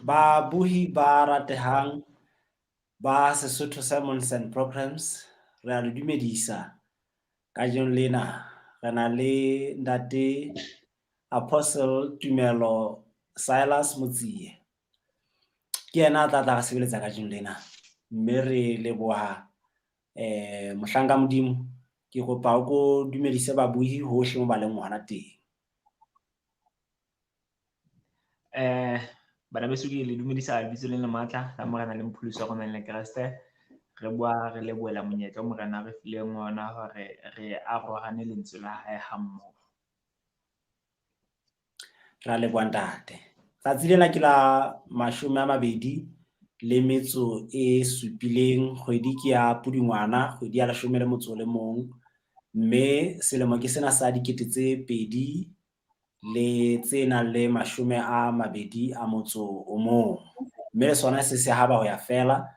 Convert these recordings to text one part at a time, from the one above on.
Babohi ba ratehang ba Sesotho Sermons and Programs, re a le dumedisa kajeno lena. Re na le ntate Apostle Tumelo Silas Motsie. Ke yena a tla tla re sebeletsa kajeno lena. Mme re leboha mohlanka Modimo. Ke kopa o ko dumedise babohi hohle mo ba leng hona teng. Bana beso ke le dumedisa lebitso le le matla la Morena le Mopholosi wa rona le Kreste. Re bua re lebohela monyetla o Morena a re fileng ona hore re arohane lentswe la hae ha mmoho. Ra leboha ntate. Tsatsi lena ke la 27, kgwedi ke ya Pudungwana, kgwedi ya 11, mme selemo ke sena sa 2021. Mme le sona se se haba ho ya fela.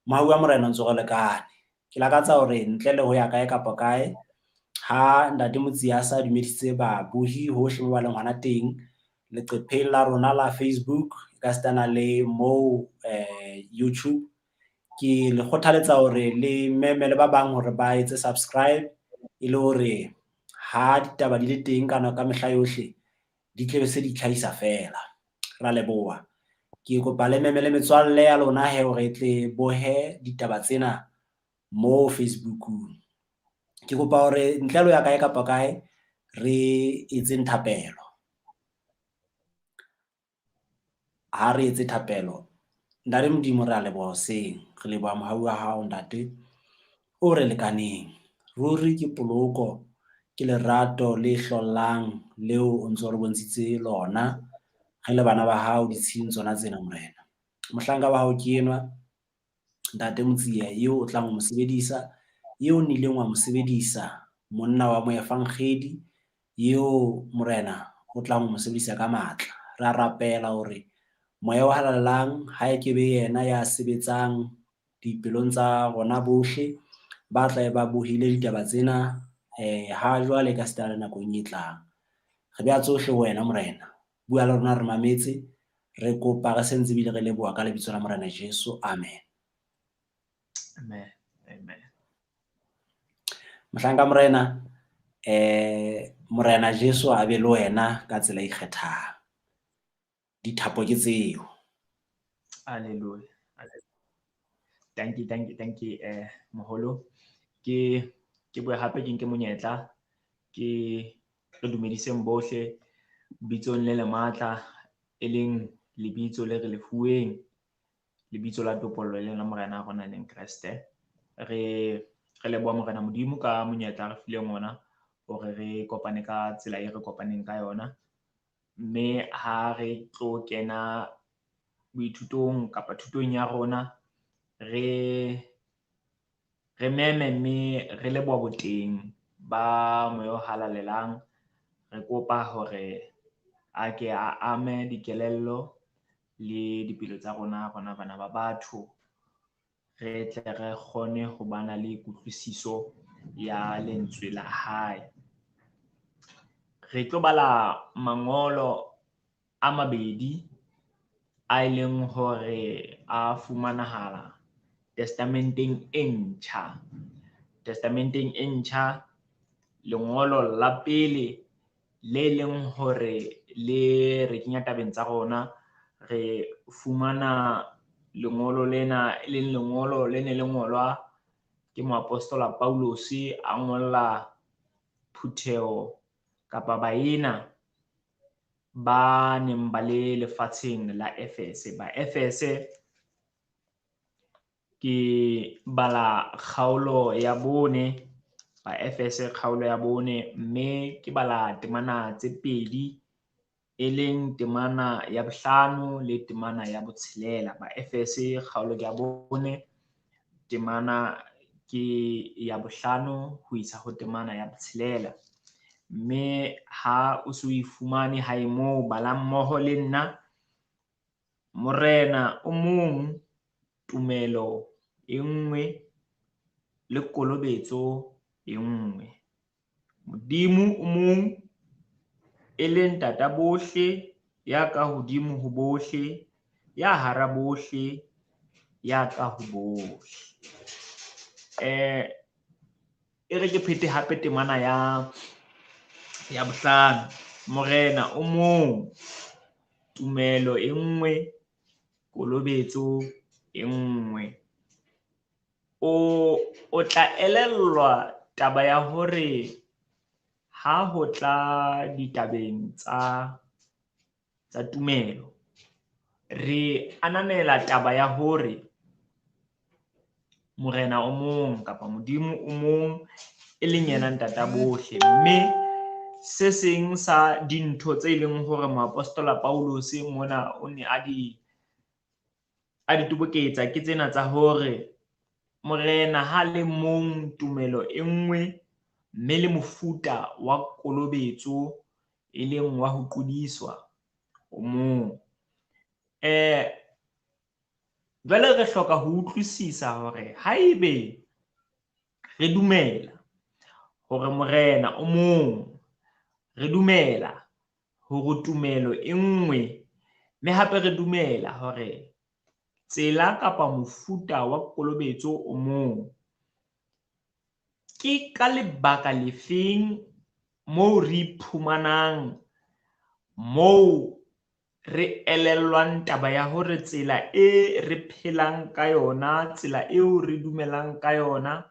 Mohau wa Morena o ntso re lekane. Ke lakatsa hore ntle le ho ya kae kapa kae, ha ntate Motsie a sa dumedisitse babohi hohle mo ba leng hona teng, leqepheng la rona la Facebook, ka sitana le moo YouTube, ke le kgothaletsa hore le meme le ba bang hore ba etse subscribe, e le hore ha ditaba di le teng kana ka mehla yohle di tle be se di itlhahisa feela. Ra leboha. Ke kopa le meme le metswalle ya lona he hore e tle bohe ditaba tsena mo Facebookung. Ke kopa hore ntle le ho ya kae kapa kae re etseng thapelo. Ha re etse thapelo. Ntate Modimo, re a leboha hoseng. Re leboha mohau wa hao ntate o re lekaneng. Ruri ke poloko, ke lerato le hlollang leo o ntso re bontshitse lona re le bana ba hao ditshing tsona tsena Morena. Mohlanka wa hao ke enwa ntate Motsie eo o tlang ho mo sebedisa, eo o nnileng wa mo sebedisa, monna wa moefangedi eo Morena o tlang ho mo sebedisa ka matla. Re a rapela hore Moya o Halalelang ha e ke be yena ya sebetsang dipelong tsa rona bohle ba tla ba bohile ditaba tsena ha jwale ka sitana le nakong e tlang. Re beha tsohle ho wena Morena. Bua le rona re mametse, re kopa re sentse ebile re leboha ka lebitso la Morena Jesu. Amen. Amen. Amen. Mohlanka Morena, Morena Jesu a be le wena ka tsela e ikgethang. Dithapo ke tseo. Hallelujah. Thank you, thank you, thank you, moholo. Ke bue hape ke nke monyetla ke re dumediseng bohle bitsong le le matla e leng lebitso le re le fuweng, lebitso la topollo e leng la Morena a rona e leng Kreste. Re leboha Morena Modimo ka monyetla re fileng ona hore re kopane ka tsela e re kopaneng ka yona. Mme ha re tlo kena boithutong kapa thutong ya rona, re meme mme re leboha boteng ba Moya o Halalelang. Re kopa hore a ke a ame dikelello le dipelo tsa rona, rona bana ba batho, re tle re kgone ho bana le kutlwisiso ya lentswe la hae. Re tlo bala mangolo a mabedi a e leng hore a fumanahala Testamenteng e Ntjha. Testamenteng e Ntjha, lengolo la pele le leng hore le re kenya tabeng tsa rona, re fumana lengolo lena e leng lengolo le ne le ngolwa ke moapostola Paulus a ngolla phutheho kapa baena ba neng ba le lefatsheng la Efese. Ba Efese ke bala kgaolo ya 4, ba Efese kgaolo ya 4, mme ke bala temana tse pedi, e leng temana ya 5 le temana ya 6. Ba Efese kgaolo ya 4, temana ke ya 5 ho isa ho temana ya 6. Mme ha o so e fumane hae moo, bala mmoho le nna. Morena o mong, tumelo e nngwe le kolobetso e nngwe. Modimo o mong, e leng Ntata bohle, ya ka hodimo ho bohle, ya hara bohle, ya ka ho bohle. E re ke phete hape temana ya bohlano. Morena o mong, tumelo e nngwe, kolobetso e nngwe. O tla elellwa taba ya hore ha ho tla ditabeng tsa tumelo, re ananela taba ya hore Morena o mong kapa Modimo o mong e leng yena ntata bohle. Mme se seng sa dintho tse leng hore moapostola Paulus mona o ne a di toboketsa ke tsena tsa hore Morena ha le mong, tumelo e nngwe, mme le mofuta wa kolobetso e leng wa ho qodiswa o mong. Jwale re hloka ho utlwisisa hore haebe re dumela hore Morena o mong, re dumela hore tumelo e nngwe, mme hape re dumela hore tsela kapa mofuta wa kolobetso o mong, ke ka lebaka lefeng moo re iphumanang moo re elellwang taba ya hore tsela e re phelang ka yona, tsela eo re dumelang ka yona,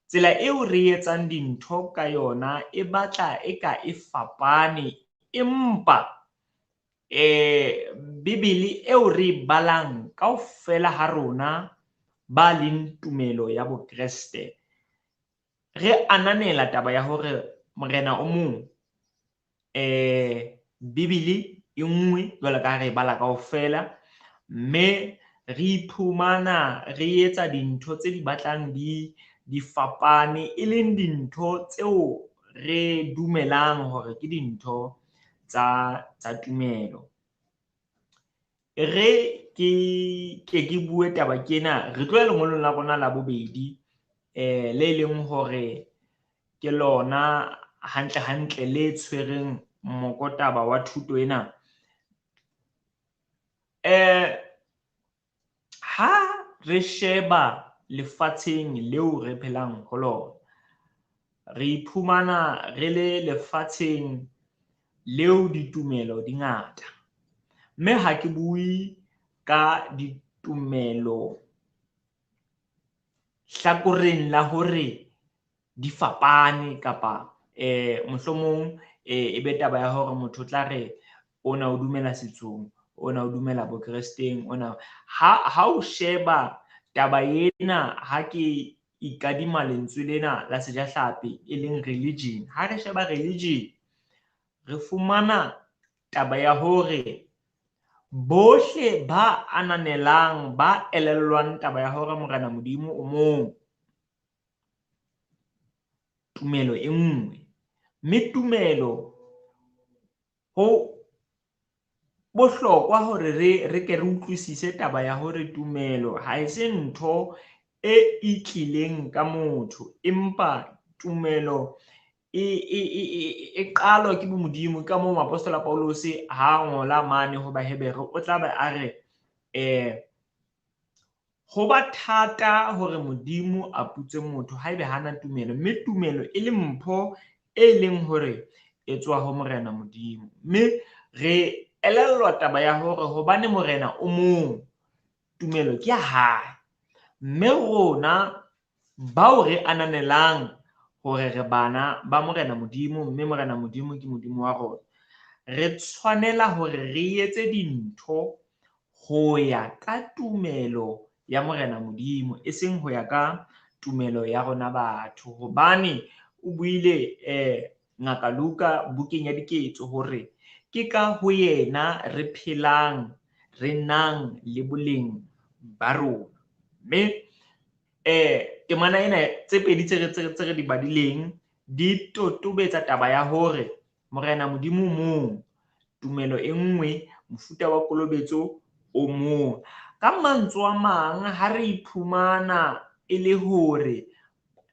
tsela eo re etsang dintho ka yona e batla e ka e fapane, empa Bibele eo re balang kaofela ha rona ba leng tumelo ya Bokreste, re ananela taba ya hore Morena o mong, Bibele e nngwe jwalo ka ha re bala kaofela, mme re iphumana re etsa dintho tse di batlang di fapane, e leng dintho tseo re dumelang hore ke dintho tsa tumelo. Re ke bue taba kena, re tlohe lengolong la rona la bobedi, le leng hore ke lona hantle hantle le tshwereng mokotaba wa thuto ena. Ha re sheba lefatsheng leo re phelang ho lona, re iphumana re le lefatsheng leo ditumelo di ngata. Mme ha ke bue ka ditumelo hlakoreng la hore di fapane kapa mohlomong e be taba ya hore motho o tla re ona o dumela setsong, ona o dumela Bokresteng, ona ha o sheba taba ena, ha ke ikadima lentswe lena la sejahlapi e leng religion, ha re sheba religion re fumana taba ya hore bohle ba ananelang, ba elellwang taba ya hore Morena Modimo o mong, tumelo e nngwe, mme tumelo ho bohlokwa hore re ke re utlwisise taba ya hore tumelo ha e se ntho e itlileng ka motho, empa tumelo e qalwa ke Modimo. Ka moo moapostola Paulus ha ngola mane ho Bahebere o tla be a re ho ba thata hore Modimo a putse motho haebe hana tumelo, mme tumelo e le mpho e leng hore e tswa ho Morena Modimo. Mme re elellwa taba ya hore hobane Morena o mong, tumelo ke ya hae, mme rona bao re ananelang hore re bana ba Morena Modimo, mme Morena Modimo ke Modimo wa rona, re tshwanela hore re etse dintho ho ya ka tumelo ya Morena Modimo, e seng ho ya ka tumelo ya rona batho. Hobane o buile Ngaka Luka bukeng ya Diketso hore ke ka ho yena re phelang, re nang le boleng ba rona. Mme temana ena tse pedi tse re di badileng di totobetsa taba ya hore Morena Modimo mong, tumelo e nngwe, mofuta wa kolobetso o mong. Ka mantswe a mang, ha re iphumana e le hore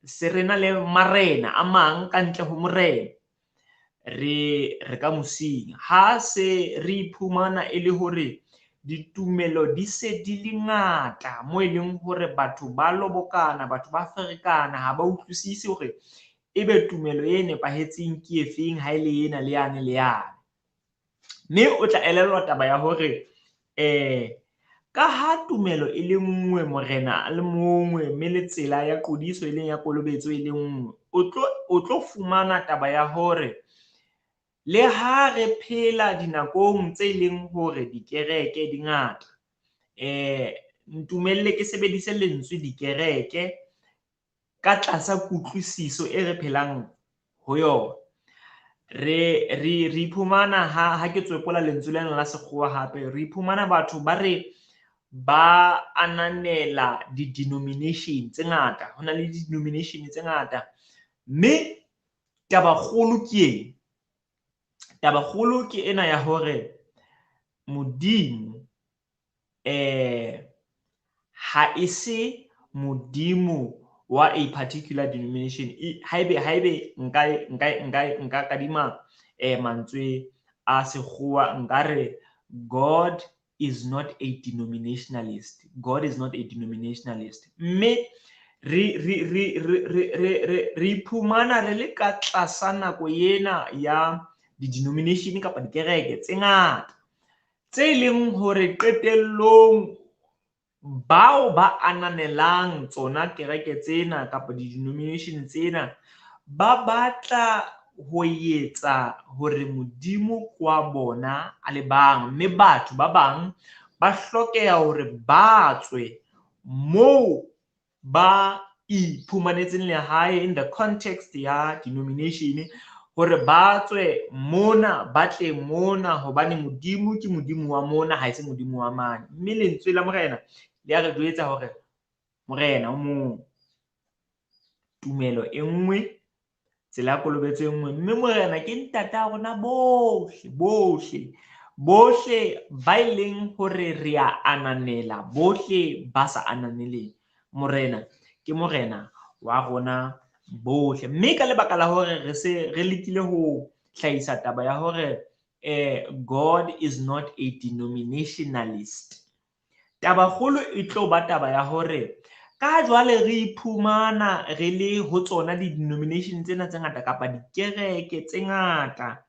se re na le marena a mang ka ntle ho Morena, re ka mosing. Ha se re iphumana e le hore Ditumelo di se di le ngata mo e leng hore batho ba lobokana, batho ba ferekana, ha ba utlwisise hore ebe tumelo e nepahetseng ke efeng ha e le ena le yane le yane. Mme o tla elellwa taba ya hore ka ha tumelo e le nngwe, Morena a le mongwe, mme le tsela ya qodiso e leng ya kolobetso e le nngwe, o tlo fumana taba ya hore le ha re phela dinakong tse leng hore dikereke di ngata, ntumelle ke sebedise lentswe dikereke ka tlasa kutlwisiso e re phelang ho yona. Re iphumana ha ke tswepola lentswe lena la sekgowa hape, re iphumana batho ba re ba ananela di-denomination tse ngata, ho na le di-denomination tse ngata, mme tabakgolo ke eng? Tabakgolo ke ena ya hore Modimo ha e se Modimo wa a particular denomination. Haebe nka kadima mantswe a sekgowa, nka re God is not a denominationalist. God is not a denominationalist. Mme re iphumana re le ka tlasa nako ena ya di-denomination kapa dikereke tse ngata tse leng hore qetellong bao ba ananelang tsona kereke tsena kapa di-denomination tsena ba batla ho etsa hore Modimo kwa bona a le bang, mme batho ba bang ba hlokeha hore ba tswe moo ba iphumanetseng lehae in the context ya denomination, hore ba tswe mona ba tle mona, hobane Modimo ke Modimo wa mona, ha e se Modimo wa mane. Mme lentswe la Morena le a re jwetsa hore Morena o mong, tumelo e nngwe, tsela ya kolobetso e nngwe, mme Morena ke ntata rona bohle, bohle, bohle ba e leng hore re a ananela, bohle ba sa ananeleng. Morena ke Morena wa rona bohle. Mme ka lebaka la hore re se re lekile ho hlahisa taba ya hore God is not a denominationalist, tabakgolo e tlo ba taba ya hore ka jwale re iphumana re le ho tsona di-denomination tsena tse ngata kapa dikereke tse ngata,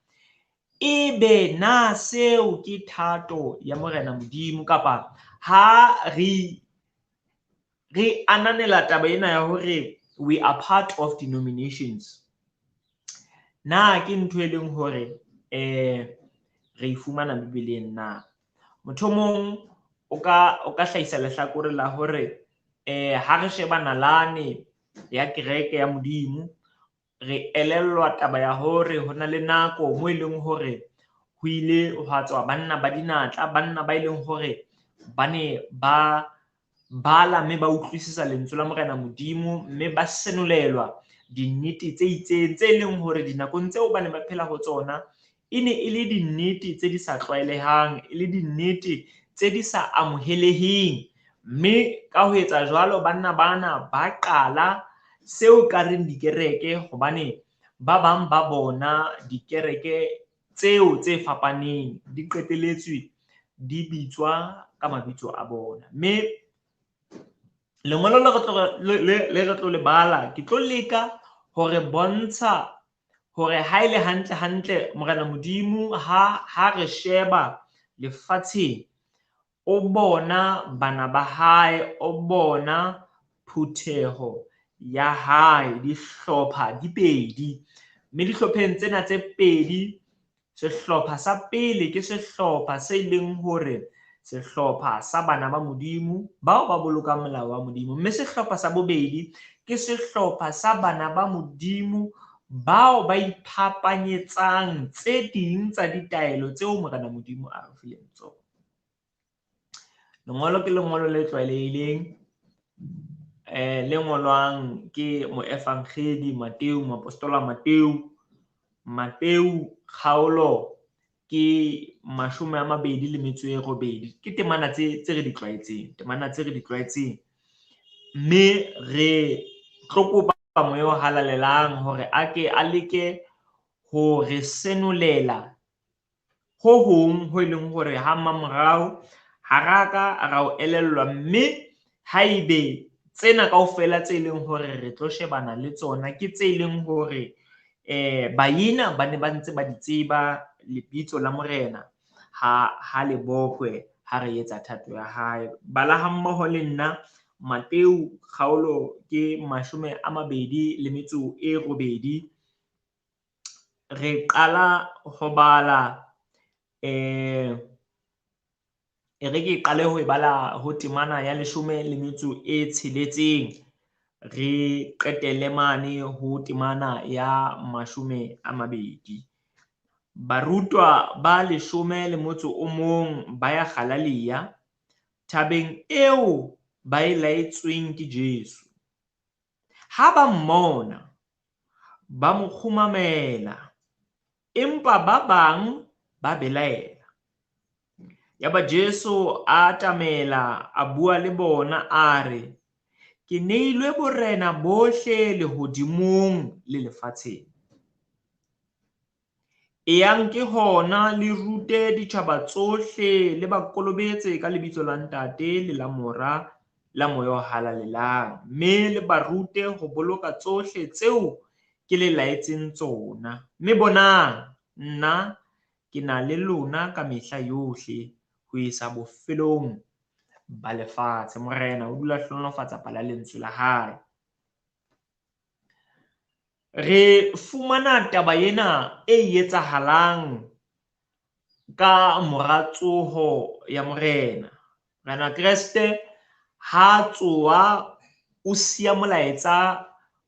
ebe na seo ke thato ya Morena Modimo, kapa ha re ananela taba ena ya hore we are part of denominations, na ke ntho e leng hore re e fumana Bibeleng na? Motho mong o ka hlahisa lehlakore la hore ha re sheba nalane ya kereke ya Modimo, re elellwa taba ya hore ho na le nako mo e leng hore ho ile hwa tswa banna ba dinatla, banna ba e leng hore ba ne ba bala mme ba utlwisisa lentswe la Morena Modimo, mme ba senolelwa dinnete tse itseng tse leng hore dinakong tseo ba ne ba phela ho tsona e ne e le dinnete tse di sa tlwaelehang, e le dinnete tse di sa amoheleheng. Mme ka ho etsa jwalo banna bana ba qala seo ka reng dikereke, hobane ba bang ba bona dikereke tseo tse fapaneng di qeteletswe di bitswa ka mabitso a bona. Mme lengolo le re tlo le bala, ke tlo leka hore bontsha hore ha e le hantle hantle Morena Modimo ha re sheba lefatsheng, o bona bana ba hae, o bona phutheho ya hae, dihlopha di pedi. Mme dihlopheng tsena tse pedi, sehlopha sa pele ke sehlopha se leng hore sehlopha sa bana ba Modimo bao ba bolokang molao wa Modimo, mme sehlopha sa bobedi ke sehlopha sa bana ba Modimo bao ba iphapanyetsang tse ding tsa ditaelo tseo Morena Modimo a re fileng tsona. Lengolo ke lengolo le tlwaelehileng, le ngolwang ke moefangedi Mateu, moapostola Mateu. Mateu kgaolo ke 28, ke temana tse re di tlwaetseng, temana tse re di tlwaetseng. Mme re tlo kopa Moya o Halalelang hore a ke a leke ho re senolela ho hong ho e leng hore ha mmamorao Ha ra ka ra o elellwa, mme haebe tsena kaofela tse leng hore re tlo shebana le tsona ke tse leng hore baena ba ne ba ntse ba di tseba lebitso la Morena ha le bokwe ha re etsa thato ya hae. Bala hammoho le nna Mateu kgaolo ke 28. Re qala ho bala e re ke qale ho e bala ho temana ya 16 re qetelle mane ho temana ya 20. Barutwa ba 11 ba ya Galilea, thabeng eo ba e laetsweng ke Jesu. Ha ba mmona, ba mo kgumamela, empa ba bang ba belaela. Yaba Jesu a atamela, a bua le bona, a re, ke neilwe borena bohle lehodimong le lefatsheng. Eyang ke hona le rute ditjhaba tsohle le ba kolobetse ka lebitso la Ntate le la Mora la Moya o Halalelang, mme le ba rute ho boloka tsohle tseo ke le laetseng tsona. Mme bonang, nna ke na le lona ka mehla yohle ho isa bofelong ba lefatshe. Morena o dula hlohonolofatsa pala lentswe la hae. Re fumana taba ena e etsahalang ka mora tsoho ya Morena. Morena Kreste ha tsoha o siya molaetsa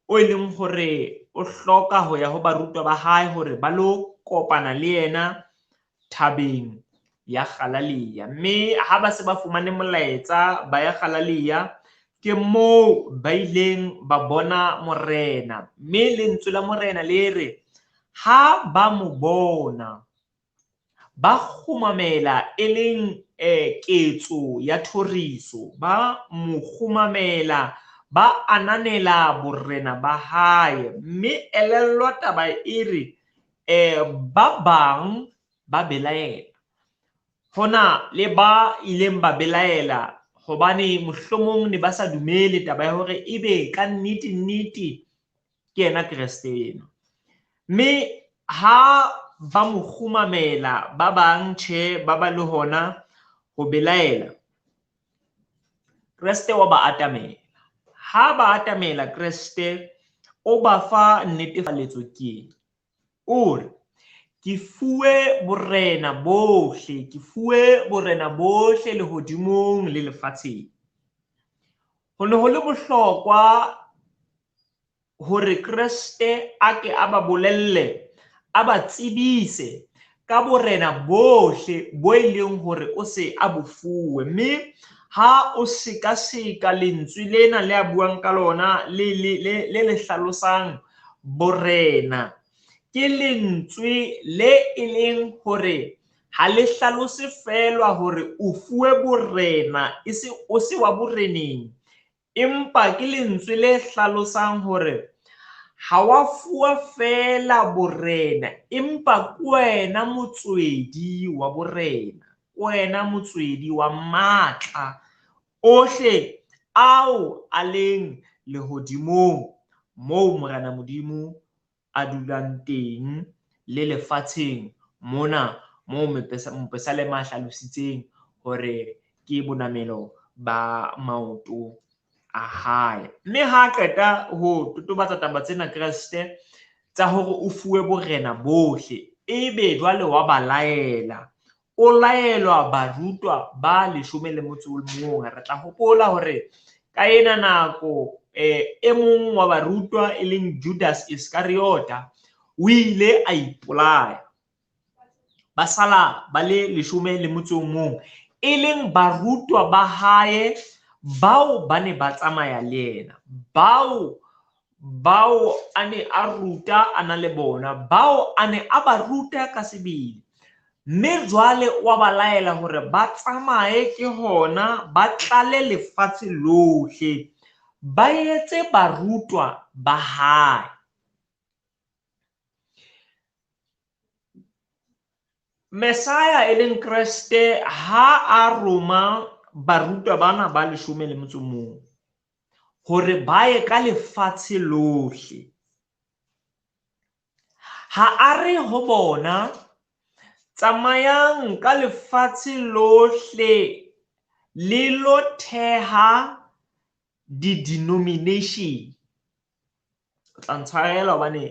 o e leng hore o hloka ho ya ho barutwa ba hae hore ba lo kopana le yena thabeng ya Galilea. Mme ha ba se ba fumane molaetsa ba ya Galilea, ke moo ba ileng ba bona Morena. Mme lentswe la Morena le re ha ba mo bona ba kgumamela, e leng ketso ya thoriso, ba mo kgumamela, ba ananela borena ba hae. Mme elellwa taba e re ba bang ba belaela. Hona le ba ileng ba belaela hobane mohlomong ne ba sa dumele taba ya hore ebe ka nnete nnete ke yena Kreste ena. Mme ha ba mo kgumamela ba bang tjhe, ba ba le hona ho belaela, Kreste wa ba atamela. Ha ba atamela Kreste o ba fa nnetefaletso ke o re, ke fuwe borena bohle, ke fuwe borena bohle lehodimong le lefatsheng. Ho ne ho le bohlokwa hore Kreste a ke a ba bolelle, a ba tsebise ka borena bohle bo e leng hore o se a bo fuwe. Mme ha o sekaseka lentswe lena le a buang ka lona le le hlalosang borena, ke lentswe le e leng hore ha le hlalose feela hore o fuwe borena, e se o se wa boreneng, empa ke lentswe le hlalosang hore ha wa fuwa feela borena, empa ke wena motswedi wa borena, ke wena motswedi wa matla ohle ao a leng lehodimong moo Morena Modimo a dulang teng le lefatsheng mona moo mopesalema a hlalositseng hore ke bonamelo ba maoto a hae. Mme ha qeta ho totobatsa taba tsena Kreste tsa hore o fuwe borena bohle, ebe jwale wa ba laela. O laelwa barutwa ba 11. Re tla hopola hore ka ena nako e mong wa barutwa e leng Judas Iskariota o ile a ipolaya. Ba sala ba le 11, e leng barutwa ba hae bao ba ne ba tsamaya le yena, bao a ne a ruta a na le bona, bao a ne a ba ruta ka sebele. Mme jwale wa ba laela hore ba tsamaye ke hona ba tlale lefatshe lohle, ba etse barutwa ba hae. Messiah e leng Kreste ha a roma barutwa bana ba 11 hore ba ye ka lefatshe lohle, ha a re ho bona tsamayang ka lefatshe lohle le lo theha di-denomination. O tla ntshwarela hobane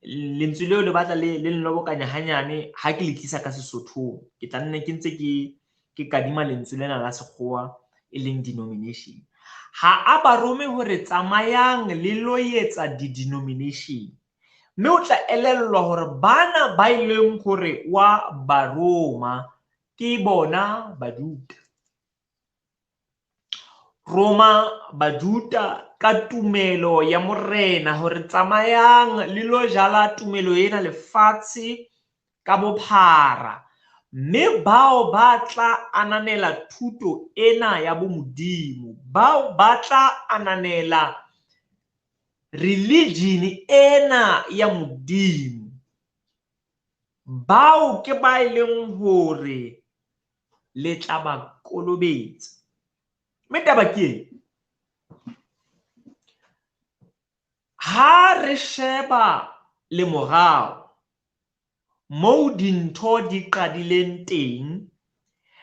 lentswe leo le batla le nlobokanya hanyane ha ke le tlisa ka Sesothong. Ke tla nne ke ntse ke kadima lentswe lena la sekgowa e leng denomination. Ha a ba rome hore tsamayang le lo etsa di-denomination. Mme o tla elellwa hore bana ba e leng hore wa ba roma ke bona Bajuda. Roma Bajuda ka tumelo ya Morena hore tsamayang le lo jala tumelo ena lefatshe ka bophara. Mme bao ba tla ananela thuto ena ya bomodimo, bao ba tla ananela religion ena ya Modimo, bao ke ba e leng hore le tla ba kolobetsa. Mme taba ke ena, ha re sheba le morao moo dintho di qadileng teng,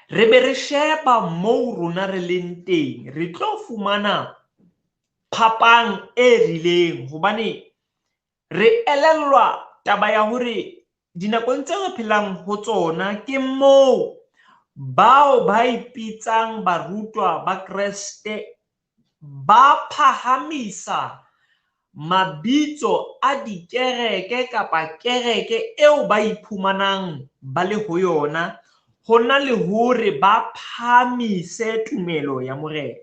re be re sheba moo rona re leng teng, re tlo fumana phapang e rileng, hobane re elellwa taba ya hore dinakong tse re phelang ho tsona ke moo bao ba ipitsang barutwa ba Kreste ba phahamisa mabitso a dikereke kapa kereke eo ba iphumanang ba le ho yona, hona le hore ba phahamise tumelo ya Morena.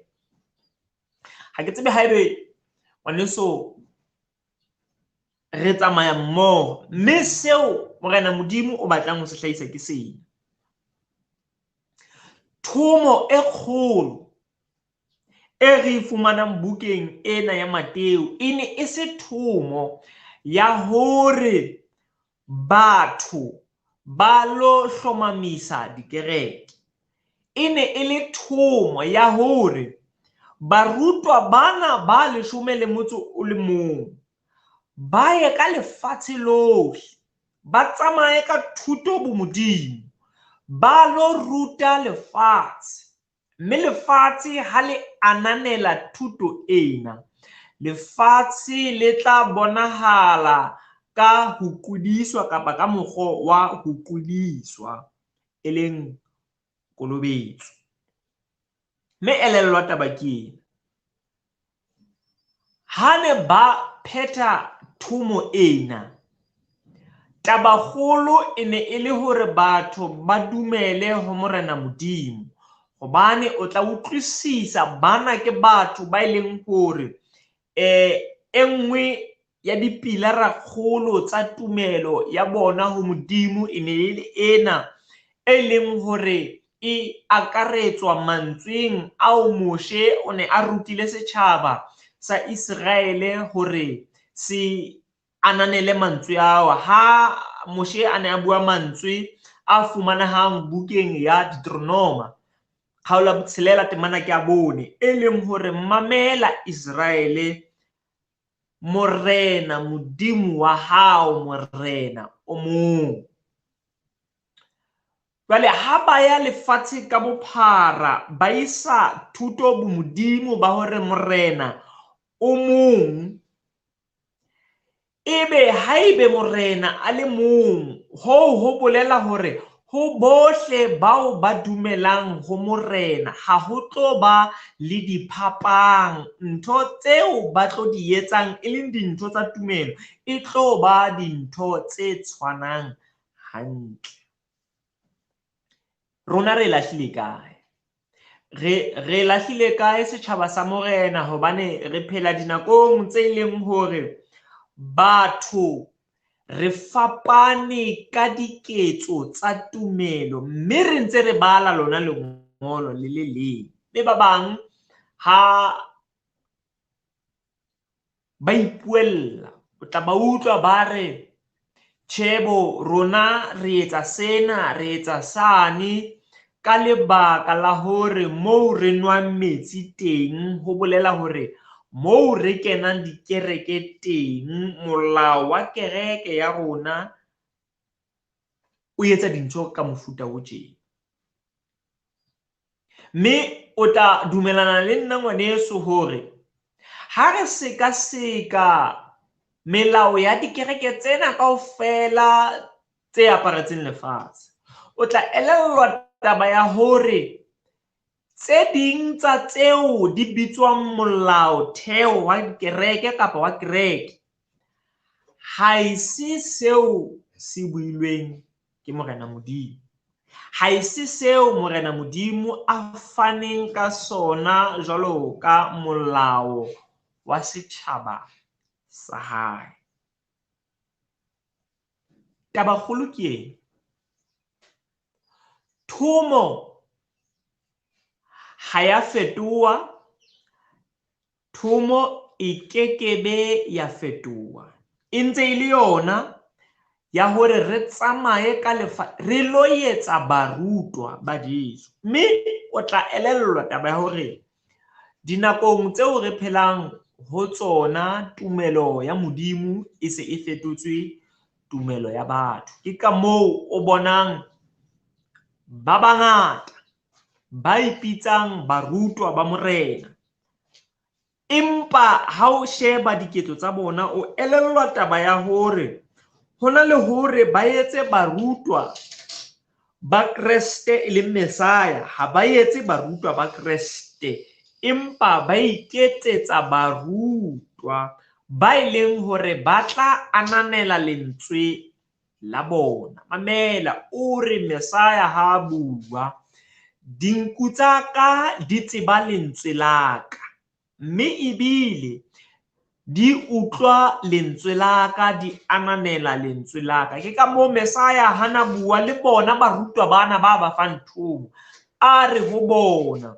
Ha ke tsebe haebe ngwaneso re tsamaya mmoho, mme seo Morena Modimo o batlang ho se hlahisa ke sena. Thomo e kgolo e re e fumanang bukeng ena ya Mateo e ne e se thomo ya hore batho ba lo hlomamisa dikereke. E ne e le thomo ya hore barutwa bana ba 11 ba ye ka lefatshe lohle, ba tsamaye ka thuto bomodimo, ba lo ruta lefatshe. Mme lefatshe ha le ananela thuto ena, lefatshe le tla bonahala ka ho qudiswa kapa ka mokgwa wa ho qudiswa, e leng kolobetso. Mme elellwa taba ke ena, ha ne ba phetha thomo ena, tabakgolo e ne e le hore batho ba dumele ho Morena Modimo, hobane o tla utlwisisa bana ke batho ba e leng hore e nngwe ya dipilara kgolo tsa tumelo ya bona ho Modimo e ne e le ena e leng hore e akaretswa mantsweng ao Moshe o ne a rutile setjhaba sa Iseraele hore se ananele mantswe ao. Ha Moshe a ne a bua mantswe a fumanehang bukeng ya Deuteronoma kgaolo ya 6 temana ke ya 4, e leng hore mamela Iseraele, Morena Modimo wa hao, Morena o mong. Jwale ha ba ya lefatshe ka bophara ba isa thuto bomodimo ba hore Morena o mong, ebe haebe Morena a le mong, hoo ho bolela hore ho bohle bao ba dumelang ho Morena ha ho tlo ba le diphapang. Ntho tseo ba tlo di etsang e leng dintho tsa tumelo e tlo ba dintho tse tshwanang hantle. Rona re lahlile kae? Re lahlile kae setjhaba sa Morena? Hobane re phela dinakong tse leng hore batho re fapane ka diketso tsa tumelo, mme re ntse re bala lona lengolo le le leng. Mme ba bang ha ba ipuella, o tla ba utlwa ba re Tjhebo, rona re etsa sena, re etsa sane ka lebaka la hore moo re nwang metsi teng, ho bolela hore moo re kenang dikereke teng, molao wa kereke ya rona o etsa dintho ka mofuta o tjena. Mme o tla dumelana le nna ngwaneso hore ha re sekaseka melao ya dikereke tsena kaofela tse aparetseng lefatshe, o tla elellwa taba ya hore tse ding tsa tseo di bitswang molaotheo wa kereke kapa wa kereke ha e se seo se builweng ke Morena Modimo. Ha e se seo Morena Modimo a faneng ka sona jwalo ka molao wa setjhaba sa hae. Tabakgolo ke ena. Thomo ha ya fetoha, thomo e kekebe ya fetoha. E ntse e le yona ya hore re tsamaye ka lefa, re lo etsa barutwa ba Jesu. Mme o tla elellwa taba ya hore dinakong tseo re phelang ho tsona tumelo ya Modimo e se e fetotswe tumelo ya batho. Ke ka moo o bonang ba bangata ba ipitsang barutwa ba Morena, empa ha o sheba diketso tsa bona o elellwa taba ya hore hona le hore ba etse barutwa ba Kreste e leng Mesaya, ha ba etse barutwa ba Kreste, empa ba iketsetsa barutwa ba e leng hore ba tla ananela lentswe la bona. Mamela, o re Mesaya ha bua, dinku tsa ka di tseba lentswe la ka, mme ebile di utlwa lentswe la ka, di ananela lentswe la ka. Ke ka moo Mesaya hana bua le bona barutwa bana ba ba fang thomo, a re ho bona,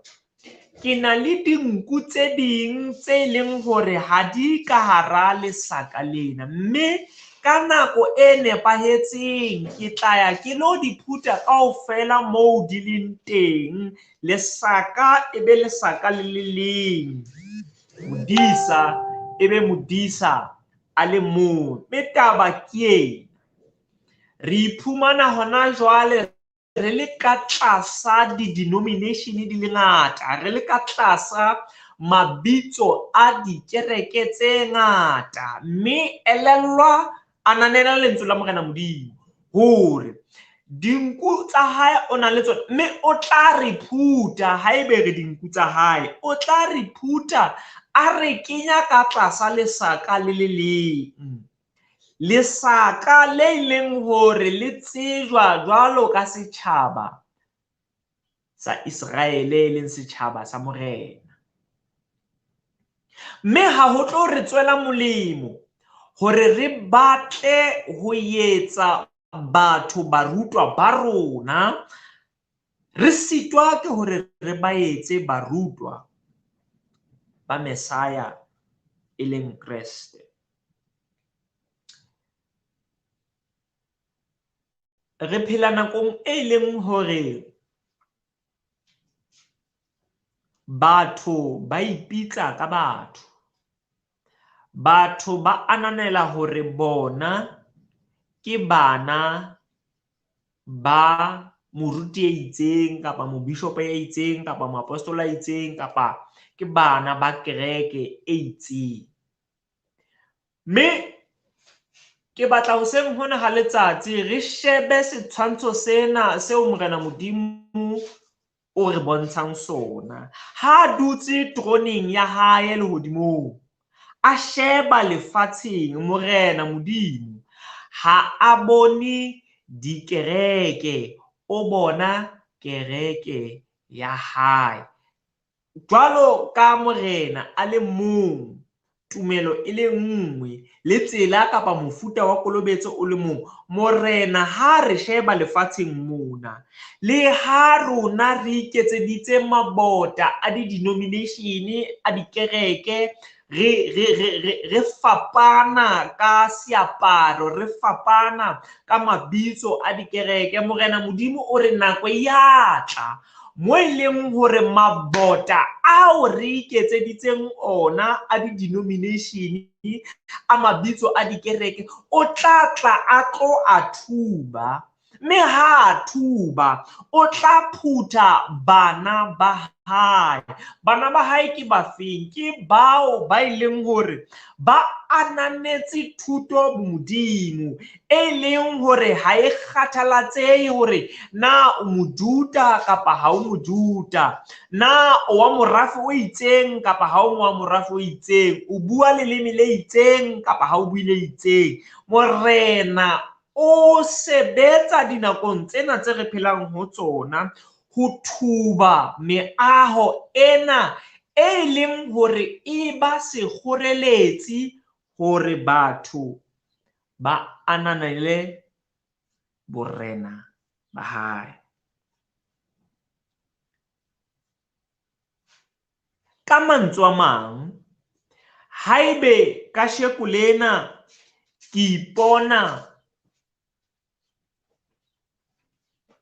ke na le dinku tse ding tse leng hore ha di ka hara lesaka lena, mme ka nako e nepahetseng ke tla ya ke lo di phutha kaofela moo di leng teng, lesaka e be lesaka le le leng, modisa e be modisa a le mong. Mme taba ke ena, re iphumana hona jwale re le ka tlasa di-denomination di le ngata, re le ka tlasa mabitso a dikereke tse ngata, mme elellwa ananela lentswe la Morena Modimo hore dinku tsa hae o na le tsona, mme o tla re phutha haebe re dinku tsa hae, o tla re phutha a re kenya ka tlasa lesaka le le leng, lesaka le leng hore le tsejwa jwalo ka setjhaba sa Israele e leng setjhaba sa Morena. Mme ha ho tlo re tswela molemo hore re batle ho etsa batho barutwa ba rona, re sitwa ke hore re ba etse barutwa ba Mesaya e leng Kreste. Re phela nakong e leng hore batho ba ipitsa ka batho, batho ba ananela hore bona ke bana ba moruti ya itseng kapa mobishopo ya itseng kapa moapostola ya itseng kapa ke bana ba kereke e itseng. Mme ke batla hoseng hona ha letsatsi re shebe setshwantsho sena seo Morena Modimo o re bontshang sona. Ha dutse troneng ya hae lehodimong, a sheba lefatsheng, Morena Modimo ha a bone dikereke, o bona kereke ya hae. Jwalo ka Morena a le mong, tumelo e le nngwe, le tsela kapa mofuta wa kolobetso o le mong. Morena ha re sheba lefatsheng mona, le ha rona re iketseditse mabota a di-denomination, a dikereke, Re fapana ka seaparo, re fapana ka mabitso a dikereke. Morena Modimo o re nako ya tla mo e leng hore mabota ao re iketseditseng ona a di-denomination, a mabitso a dikereke, o tla tla a tlo a thuba. Mme ha a thuba, o tla phutha bana ba hae. Bana ba hae ke bafeng? Ke bao ba e leng hore ba ananetse thuto Modimo, e leng hore ha e kgathalatsehe hore na o Mojuda kapa ha o Mojuda, na o wa morafe o itseng kapa ha o wa morafe o itseng, o bua leleme le itseng kapa ha o bue le itseng. Morena o sebetsa dinakong tsena tse re phelang ho tsona ho thuba meaho ena e leng hore e ba sekgoreletsi hore batho ba ananele borena ba hae. Ka mantswe a mang, haebe kasheko lena ke ipona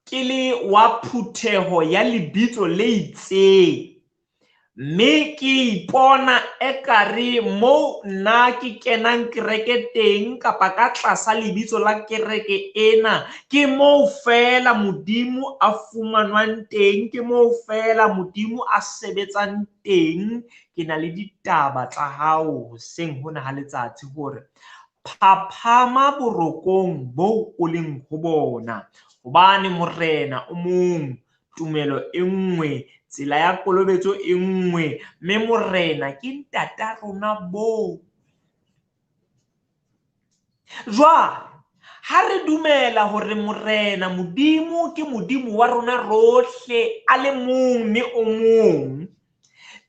ke le wa phutheho ya lebitso le itseng, mme ke ipona ekare moo nna ke kenang kereke teng kapa ka tlasa lebitso la kereke ena, ke moo feela Modimo a fumanwang teng, ke moo feela Modimo a sebetsang teng. Ke na le ditaba tsa hao hoseng hona ha letsatsi hore phaphama borokong boo o leng ho bona, hobane Morena o mong, tumelo e nngwe, tsela ya kolobetso e nngwe, mme Morena ke ntata rona bo. Jwale ha re dumela hore Morena Modimo ke Modimo wa rona rohle a le mong mme o mong,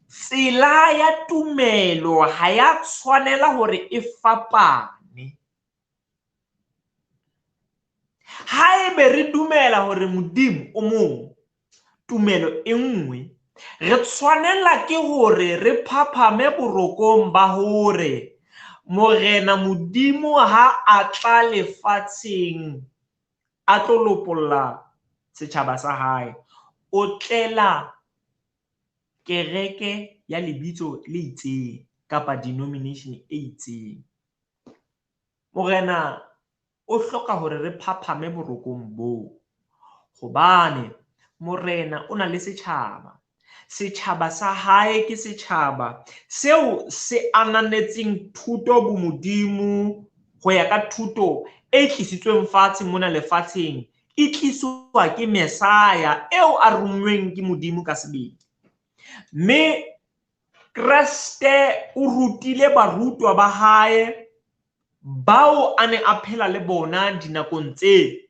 tsela ya tumelo ha ya tshwanela hore e fapane. Haebe re dumela hore Modimo o mong, tumelo e nngwe, re tshwanela ke hore re phaphame borokong ba hore Morena Modimo ha a tla lefatsheng a tlo lopolla setjhaba sa hae, o tlela kereke ya lebitso le itseng kapa denomination e itseng. Morena o hloka hore re phaphame borokong boo, hobane Morena o na le setjhaba. Setjhaba sa hae ke setjhaba seo se ananetseng thuto bomodimo ho ya ka thuto e tlisitsweng fatshe mona lefatsheng, e tliswa ke Mesaya eo a rommweng ke Modimo ka sebele. Mme Kreste o rutile barutwa ba hae bao a ne a phela le bona dinakong tseo.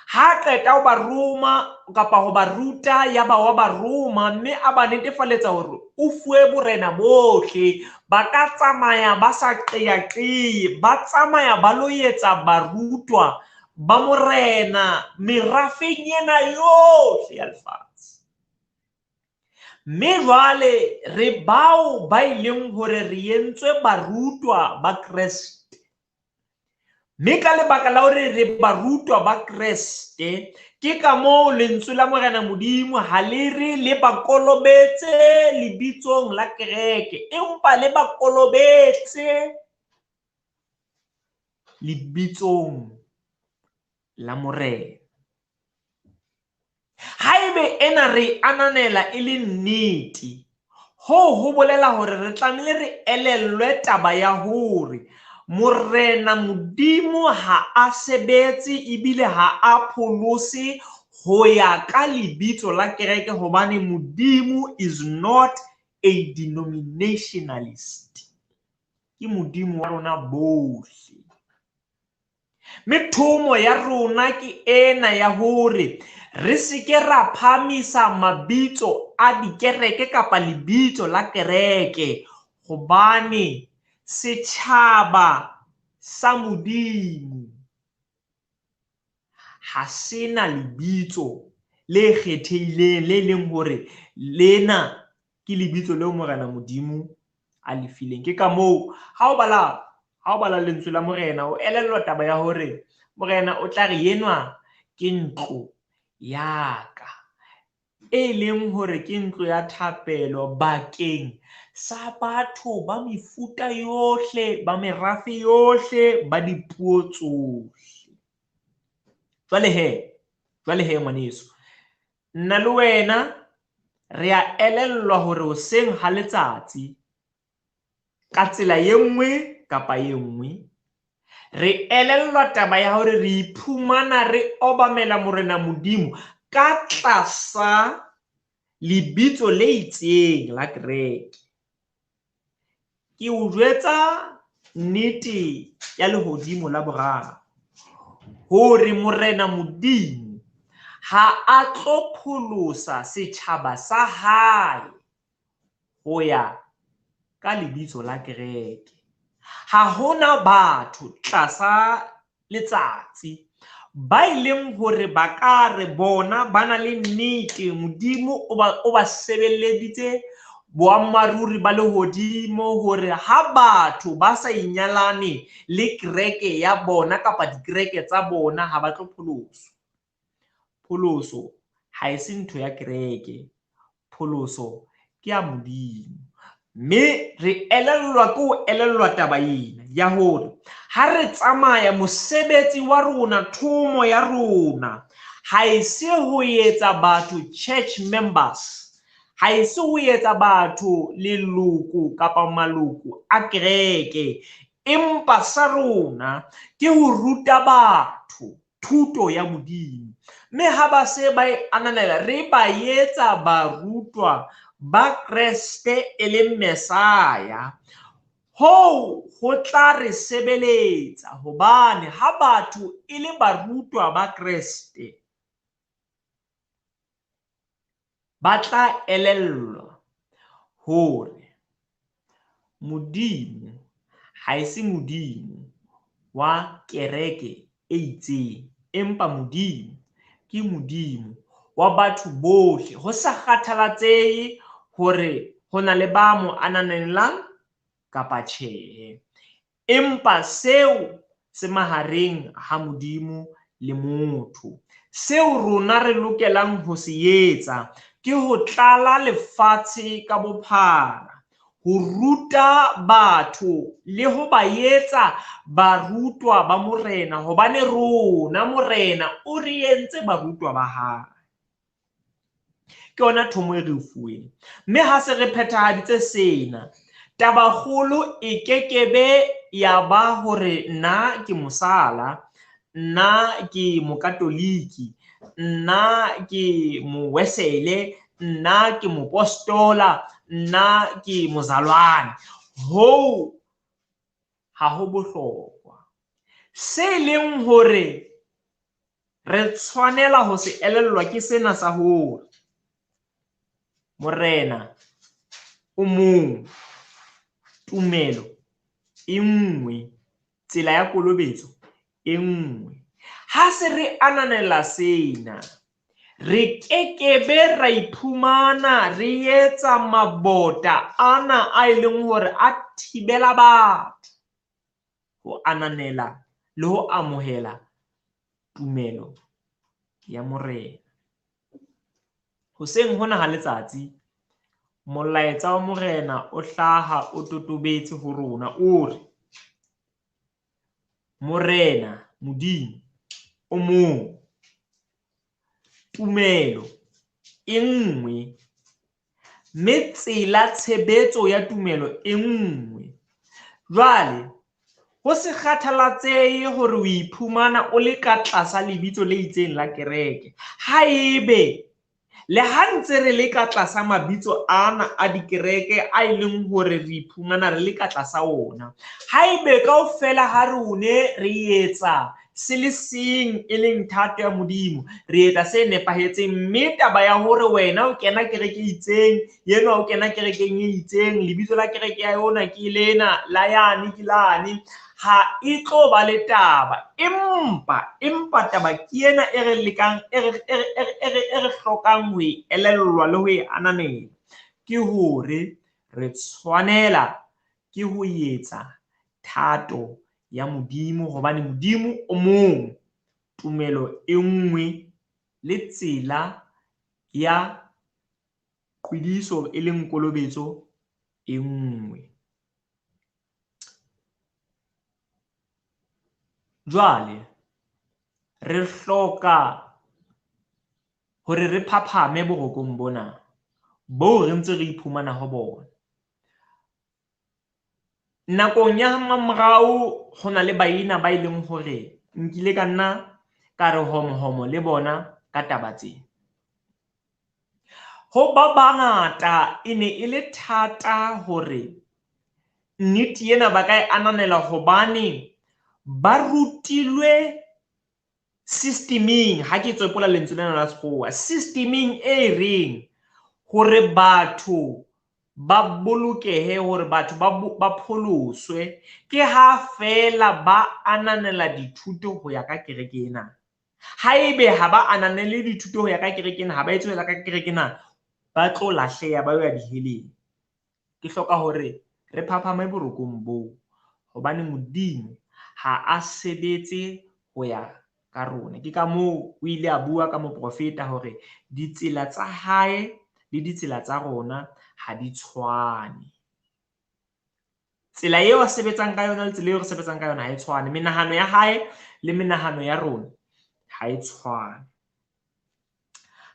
Ha qeta ho ba roma kapa ho ba ruta, ya ba wa ba roma, mme a ba netefaletsa hore o fuwe borena bohle. Ba ka tsamaya ba sa qeaqee, ba tsamaya ba lo etsa barutwa ba Morena merafeng ena yohle ya lefatshe. Mme jwale re bao ba ileng hore re entswe barutwa ba Kreste. Mme ka lebaka la hore re barutwa ba Kreste, ke ka moo lentswe la Morena Modimo ha le re le ba kolobetse lebitsong la kereke, empa le ba kolobetse lebitsong la Morena. Haebe ena re ananela e le nnete, hoo ho bolela hore re tlamehile re elellwe taba ya hore Morena Modimo ha a sebetse ebile ha a pholose ho ya ka lebitso la kereke, hobane Modimo is not a denominationalist. Ke Modimo wa rona bohle. Mme thomo ya rona ke ena ya hore re se ke ra phahamisa mabitso a dikereke kapa lebitso la kereke, hobane setjhaba sa Modimo ha sena lebitso le kgethehileng le leng hore lena ke lebitso leo Morena Modimo a lefileng. Ke ka moo ha o bala lentswe la Morena, o elellwa taba ya hore Morena o tla re enwa ke ntlo ya ka, e leng hore ke ntlo ya thapelo bakeng sa batho ba mefuta yohle, ba merafe yohle, ba dipuo tsohle. Jwale he ngwaneso, nna le wena re a elellwa hore hoseng ha letsatsi ka tsela e nngwe kapa e nngwe re elellwa taba ya hore re iphumana re obamela Morena Modimo ka tlasa lebitso le itseng la kereke. Ke o jwetsa nnete ya lehodimo la boraro hore Morena Modimo ha a tlo pholosa setjhaba sa hae ho ya ka lebitso la kereke. Ha hona batho tlasa letsatsi ba e leng hore ba ka re bona ba na le nnete, Modimo o ba sebeleditse boammaaruri ba lehodimo hore ha batho ba sa inyalane le kereke ya bona kapa dikereke tsa bona ha ba tlo pholoswa. Pholoso ha e se ntho ya kereke, pholoso ke ya Modimo. Mme re elellwa ke ho elellwa taba ena ya hore ha re tsamaya mosebetsi wa rona, thomo ya rona ha e se ho etsa batho church members, ha e se ho etsa batho leloko kapa maloko a kereke, empa sa rona ke ho ruta batho thuto ya Modimo. Mme ha ba se ba e ananela, re ba etsa barutwa ba Kreste e leng Mesaya. Hoo ho tla re sebeletsa hobane ha batho e le barutwa ba Kreste ba tla elellwa hore Modimo ha e se Modimo wa kereke e itseng, empa Modimo ke Modimo wa batho bohle, ho sa kgathalatsehe hore ho na le ba mo ananelang kapa tjhe. Empa seo se mahareng ha Modimo le motho. Seo rona re lokelang ho se etsa ke ho tlala lefatshe ka bophara, ho ruta batho le ho ba etsa barutwa ba Morena, hobane rona Morena o re entse barutwa ba hae. Ke yona thomo e re fuweng. Mme ha se re phethahaditse sena, tabakgolo e kekebe ya ba hore nna ke mosala, nna ke mokatoliki, nna ke mowesele, nna ke mopostola, nna ke mozalwane. Hoo ha ho bohlokwa. Se leng hore re tshwanela ho se elellwa ke sena sa hore Morena o mong, tumelo e nngwe, tsela ya kolobetso e nngwe. Ha se re ananela sena, re kekebe ra iphumana re etsa mabota ana a e leng hore a thibela batho ho ananela le ho amohela tumelo ya Morena. Hoseng hona ha letsatsi, molaetsa wa Morena o hlaha o totobetse ho rona, o re Morena Modimo o mong, tumelo e nngwe, mme tsela tshebetso ya tumelo e nngwe. Jwale ho se kgathalatsehe hore o iphumana o le ka tlasa lebitso le itseng la kereke, haebe le ha ntse re le ka tlasa mabitso ana a dikereke a e leng hore re iphumana re le ka tlasa ona, haebe kaofela ha rone re etsa se le seng e leng thato ya Modimo, re etsa se nepahetseng, mme taba ya hore wena o kena kereke e itseng, yenwa o kena kerekeng e itseng, lebitso la kereke ya yona ke lena, la yane ke lane, ha e tlo ba le taba. Empa taba ke ena e re lekang, e re hlokang ho e elellwa le ho e ananela, ke hore re tshwanela ke ho etsa thato ya Modimo, hobane Modimo o mong, tumelo e nngwe le tsela ya qwediso e leng kolobetso e nngwe. Jwale re hloka hore re phaphame borokong bona boo re ntse re iphumana ho bona. Nakong ya mamorao ho na le baena ba e leng hore nkile ka nna ka re homohomo le bona ka taba tsena. Ho ba bangata e ne e le thata hore nnete ena ba ka e ananela hobane ba rutilwe systeming, ha ke tswepola lentswe lena la sekgowa, systeming e reng hore batho ba bolokehe, hore batho ba pholoswe ke ha feela ba ananela dithuto ho ya ka kereke ena. Haebe ha ba ananele dithuto ho ya ka kereke ena, ha ba etse ho ya ka kereke ena, ba tlo lahleha ba yo ya diheleng. Ke hloka hore re phaphame borokong boo, hobane Modimo ha a sebetse ho ya ka rona. Ke ka moo o ile a bua ka moprofeta hore ditsela tsa hae le ditsela tsa rona ha di tshwane. Tsela eo a sebetsang ka yona le tsela eo re sebetsang ka yona ha e tshwane. Menahano ya hae le menahano ya rona ha e tshwane.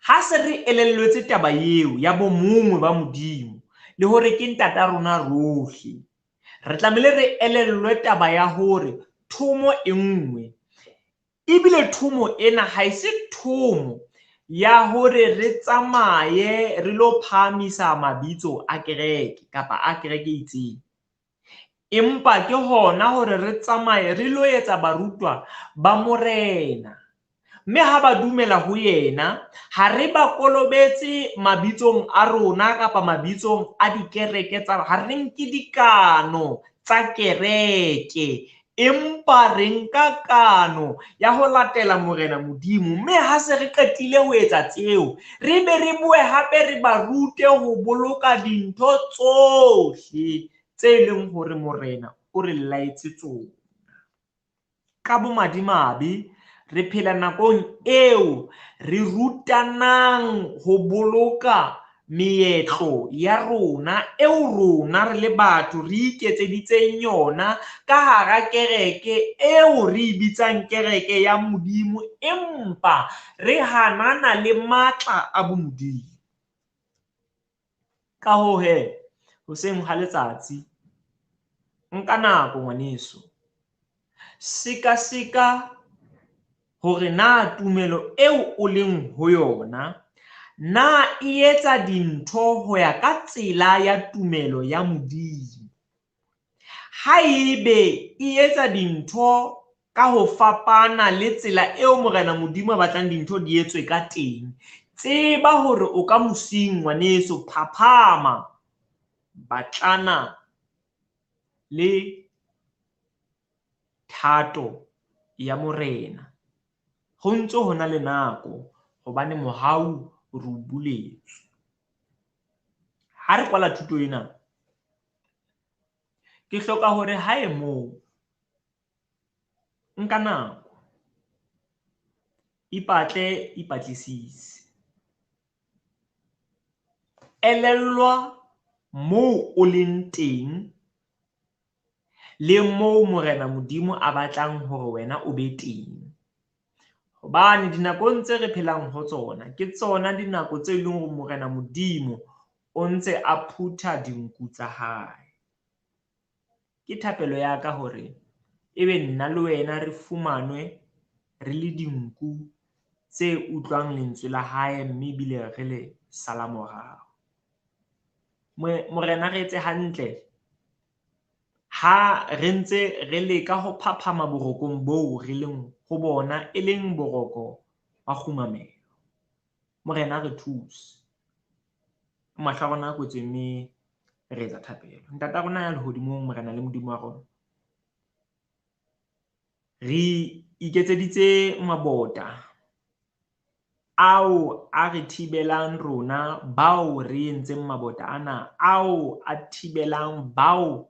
Ha se re elellwetse taba eo ya bomongwe ba Modimo le hore ke ntata rona rohle, re tlamehile re elellwe taba ya hore thomo e nngwe, ebile thomo ena ha e se thomo ya hore re tsamaye re lo phahamisa mabitso a kereke kapa a kereke e itseng, empa ke hona hore re tsamaye re lo etsa barutwa ba Morena. Mme ha ba dumela ho yena, ha re ba kolobetse mabitsong a rona kapa mabitsong a dikereke tsa, ha re nke dikano tsa kereke, empa re nka kano ya ho latela Morena Modimo. Mme ha se re qetile ho etsa tseo, re be re boe hape re ba rute ho boloka dintho tsohle tse leng hore Morena o re laetse tsona. Ka bomadimabe re phela nakong eo re rutanang ho boloka meetlo ya rona eo rona re le batho re iketseditseng yona ka hara kereke eo re e bitsang kereke ya Modimo, empa re hanana le matla a bomodimo. Ka hoo he, hoseng ha letsatsi, nka nako ngwaneso, sekaseka hore na tumelo eo o leng ho yona na e etsa dintho ho ya ka tsela ya tumelo ya Modimo. Haebe e etsa dintho ka ho fapana le tsela eo Morena Modimo a batlang dintho di etswe ka teng, tseba hore o ka mosing ngwaneso, phaphama, batlana le thato ya Morena. Ho ntso ho na le nako, hobane mohau re o buletswe. Ha re kwala thuto ena, ke hloka hore hae moo nka nako, ipatle, ipatlisise, elellwa moo o leng teng le moo Morena Modimo a batlang hore wena o be teng. Hobane dinakong tse re phelang ho tsona, ke tsona dinako tse leng hore Morena Modimo o ntse a phutha dinku tsa hae. Ke thapelo ya ka hore ebe nna le wena re fumanwe re le dinku tse utlwang lentswe la hae mme ebile re le sala morao. Morena re etse hantle ha re ntse re leka ho phaphama borokong boo re leng ho bona, e leng boroko ba kgumamelo. Morena re thuse. Mahlo a rona a kwetswe mme re etsa thapelo. Ntata rona ya lehodimong, Morena le Modimo wa rona, re iketseditse mabota ao a re thibelang rona bao re entseng mabota ana, ao a thibelang bao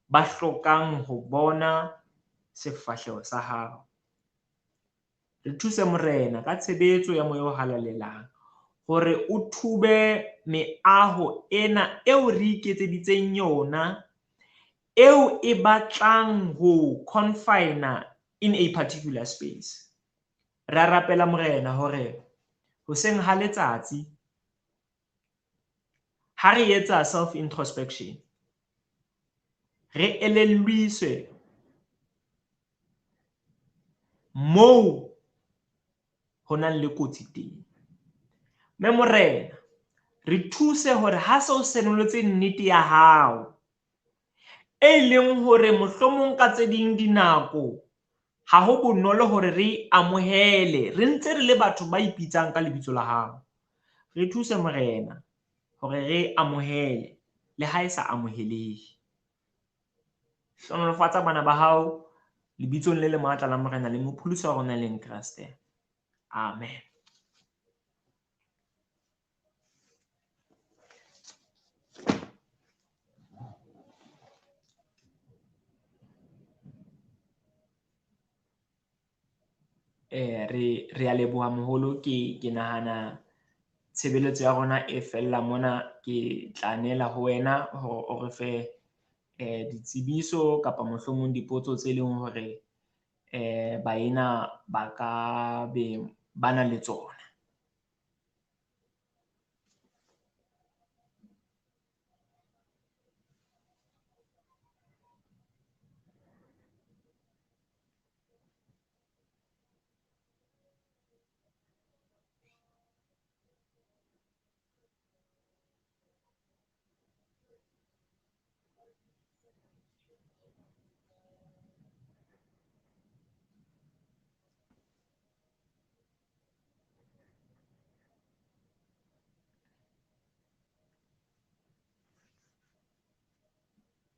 ba hlokang ho bona sefahleho sa hao. Re thuse Morena ka tshebetso ya Moya o Halalelang hore o thube meaho ena eo re iketseditseng yona, eo e batlang ho confine in a particular space. Re a rapela Morena hore hoseng ha letsatsi ha re etsa self introspection, re elelliswe moo ho nang le kotsi teng. Mme Morena, re thuse hore ha se o senoletse nnete ya hao, e leng hore mohlomong ka tse ding dinako ha ho bonolo hore re amohele, re ntse re le batho ba ipitsang ka lebitso la hao. Re thuse Morena hore re amohele le ha e sa amohelehe. Hlohonolofatsa bana ba hao lebitsong le le matla la Morena le Mopholosi wa rona leng Kreste. Amen. Re a leboha moholo, ke nahana tshebeletso ya rona e fella mona. Ke tla neela ho wena hore o re fe ditsebiso kapa mohlomong dipotso tse leng hore baena ba ka be ba na le tsona.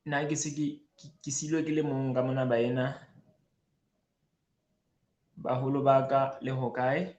Nna ke se ke silwe ke le mong ka mona baena. Baholo ba ka le hokae?